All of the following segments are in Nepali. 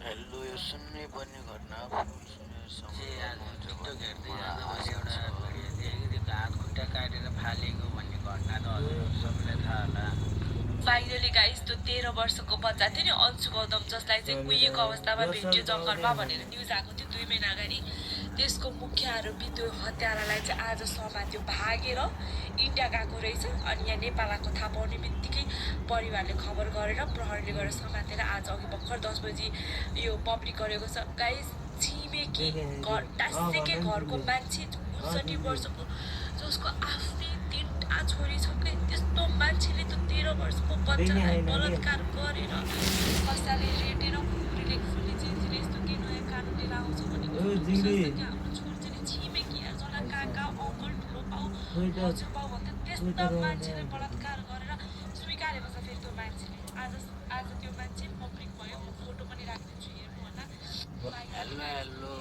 हेलो यो सुन्नै पर्ने घटना चाहिँ आज टिकटक हेर्दै जाँदा मैले एउटा भिडियो देखेँ कि त्यो हात खुट्टा काटेर फालेको भन्ने घटना त हजुर सबैलाई थाहा होला। फाइनली गाइस त्यो 13 वर्षको बच्चा थियो नि अंशु गौतम जसलाई चाहिँ कुहिएको अवस्थामा भेट्यो जङ्गलमा भनेर न्युज आएको थियो 2 महिना अगाडि। त्यसको मुख्य आरोपी त्यो हत्यारालाई चाहिँ आज समात्यो, भागेर इन्डिया गएको रहेछ। अनि यहाँ नेपाल आएको थाहा पाउने बित्तिकै परिवारले खबर गरेर प्रहरीले गएर समातेर आज अघि भर्खर 10 बजी यो पब्लिक गरेको छ। गाइस छिमेकी घर टाँसेकै घरको मान्छे 59 वर्षको जसको आफ्नै 3टा छोरी छ के, त्यस्तो मान्छेले त 13 वर्षको बच्चालाई बलात्कार गरेर कसैले रेटेर खुकुरीले फुली चिन्जिले यस्तो के नयाँ कानुन लिएर आउँछ भनेको हाम्रो छोरीले छिमेकी जना काका अङ्कल ठुलो पाउ बजु पाउ भन्दा त्यस्तो मान्छेले बलात्कार गरेर स्वीकारेको छ। फेरि त्यो मान्छेले आज त्यो मान्छे पब्लिक भयो, म फोटो पनि राखिदिन्छु हेर्नु होला। हेलो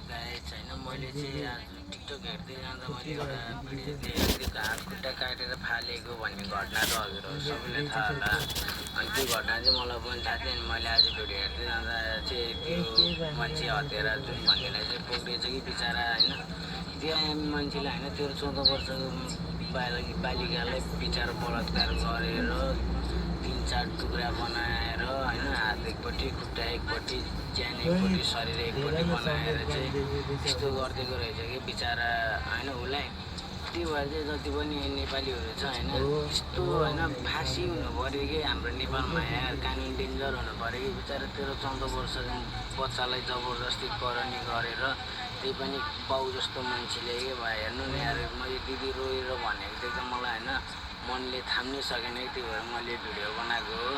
गाइस होइन, मैले चाहिँ आज टिकटक हेर्दै जाँदा मैले एउटा भिडियो देखेँ त्यो हात खुट्टा काटेर फालेको भन्ने घटना त हजुर सबैलाई थाहा होला। अनि त्यो घटना चाहिँ मलाई पनि थाहा थियो। अनि मैले आज भिडियो हेर्दै जाँदा चाहिँ त्यो मान्छे हत्यारा जुन भन्नेलाई चाहिँ पक्रिएछ कि बिचरा होइन। त्यो मान्छेले होइन 13-14 वर्षको बालिकालाई बिचरा बलात्कार गरेर 3-4 टुक्रा बनाएर होइन, हात एकपट्टि खुट्टा एकपट्टि ज्यान एकपट्टि शरीर एकपट्टि बनाएर चाहिँ त्यस्तो गरिदिएको रहेछ कि बिचरा होइन। उसलाई त्यो भएर चाहिँ जति पनि नेपालीहरू छ होइन, यस्तो होइन फाँसी हुनु पऱ्यो कि हाम्रो नेपालमा यहाँ कानुन डेन्जर हुनु पऱ्यो कि बिचरा 13-14 वर्षको बच्चालाई जबरजस्ती करनी गरेर त्यही पनि बाउ जस्तो मान्छेले के भयो हेर्नु न यार। मैले दिदी रोएर भनेको चाहिँ एकदम मलाई होइन मनले थाम्नै सकेन कि, त्यही भएर मैले भिडियो बनाएको हो।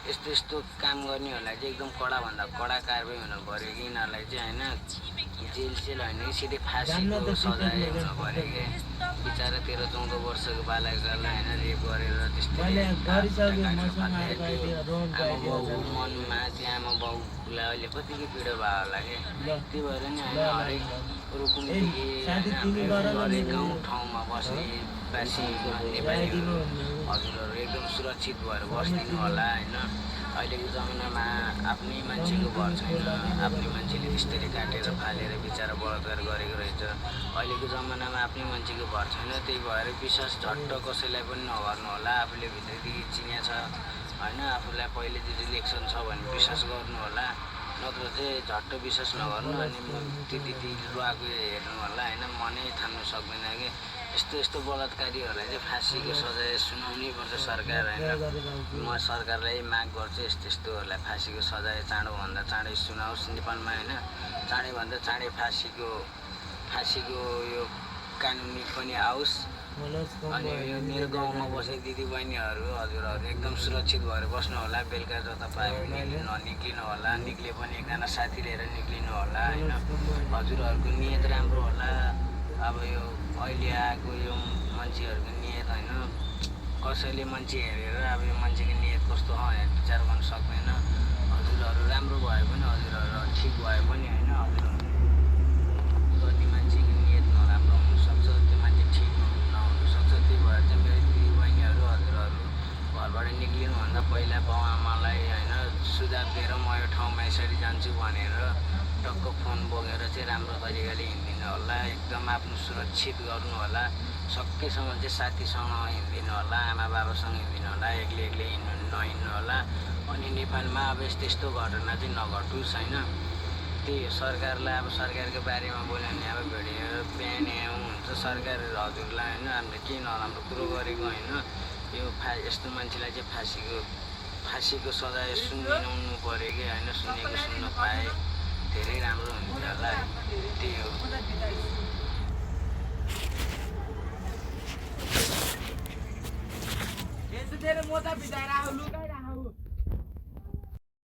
यस्तो काम गर्नेहरूलाई चाहिँ एकदम कडाभन्दा कडा कारवाही हुनु पऱ्यो कि यिनीहरूलाई चाहिँ होइन, जेल होइन कि सिधै फाँसीको सजाय हुनु पऱ्यो कि। बिचरा 13-14 वर्षको बालकलाई होइन रेप गरेर त्यस्तै आमा बाउ मनमा चाहिँ आमा बाउलाई अहिले कतिको पिडो भयो होला कि। त्यही भएर नि होइन हरेक रुकुमदेखि हरेक गाउँ ठाउँमा बस्ने बासी नेपालीहरू हजुरहरू एकदम सुरक्षित भएर बस्दिनु होला होइन। अहिलेको जमानामा आफ्नै मान्छेको भर छैन, आफ्नै मान्छेले त्यसरी काटेर फालेर बिचरा बलात्कार गरेको रहेछ। अहिलेको जमानामा आफ्नै मान्छेको भर छैन, त्यही भएर विश्वास झट्ट कसैलाई पनि नगर्नु होला। आफूले भित्रदेखि चिनिया छ होइन, आफूलाई पहिलेदेखि इलेक्सन छ भने विश्वास गर्नु होला, नत्र चाहिँ झट्ट विश्वास नगर्नु। अनि त्यति रुवाएको हेर्नु होला होइन, मनै थाम्नु सक्दैन कि। यस्तो बलात्कारीहरूलाई चाहिँ फाँसीको सजाय सुनाउनै पर्छ सरकार होइन। म सरकारलाई माग गर्छु यस्तोहरूलाई फाँसीको सजाय चाँडोभन्दा चाँडै सुनाओस् नेपालमा होइन। चाँडैभन्दा चाँडै फाँसीको यो कानुनी पनि आओस्। अनि यो मेरो गाउँमा बस्ने दिदीबहिनीहरू हजुरहरू एकदम सुरक्षित भएर बस्नु होला। बेलुका जता पायो भने ननिक्लिनु होला, निक्ले पनि एकजना साथी लिएर निक्लिनु होला होइन। हजुरहरूको नियत राम्रो होला। अब यो अहिले आएको यो मान्छेहरूको नियत होइन, कसैले मान्छे हेरेर अब यो मान्छेको नियत कस्तो विचार गर्न सक्दैन। हजुरहरू राम्रो भयो भने हजुरहरू ठिक भयो पनि होइन, हजुरहरू गर्ने मान्छेको नियत नराम्रो हुनसक्छ, त्यो मान्छे ठिक नहुनसक्छ। त्यही भएर चाहिँ मेरो दिदीबहिनीहरू हजुरहरू घरबाट निक्लिनुभन्दा पहिला बाउ आमालाई होइन सुझाव दिएर म यो ठाउँमा यसरी जान्छु भनेर टक्क फोन बोकेर चाहिँ राम्रो तरिकाले हिँडिदिनु होला। एकदम आफ्नो सुरक्षित गर्नु होला। सकेसम्म चाहिँ साथीसँग हिँडिदिनु होला, आमा बाबासँग हिँडिदिनु होला, एक्लै नहिँड्नु होला। अनि नेपालमा अब यस्तो घटना चाहिँ नघटोस् होइन। त्यही हो सरकारलाई, अब सरकारको बारेमा बोल्यो भने अब भिडियो बिहान हुन्छ सरकार हजुरलाई होइन, हामीले केही नराम्रो कुरो गरेको होइन। यो यस्तो मान्छेलाई चाहिँ फाँसीको सजाय सुनिदिनु पऱ्यो कि होइन। सुन्न पाए धेरै राम्रो हुन्थ्यो होला। त्यही हो। तेरे मोटा बिचारा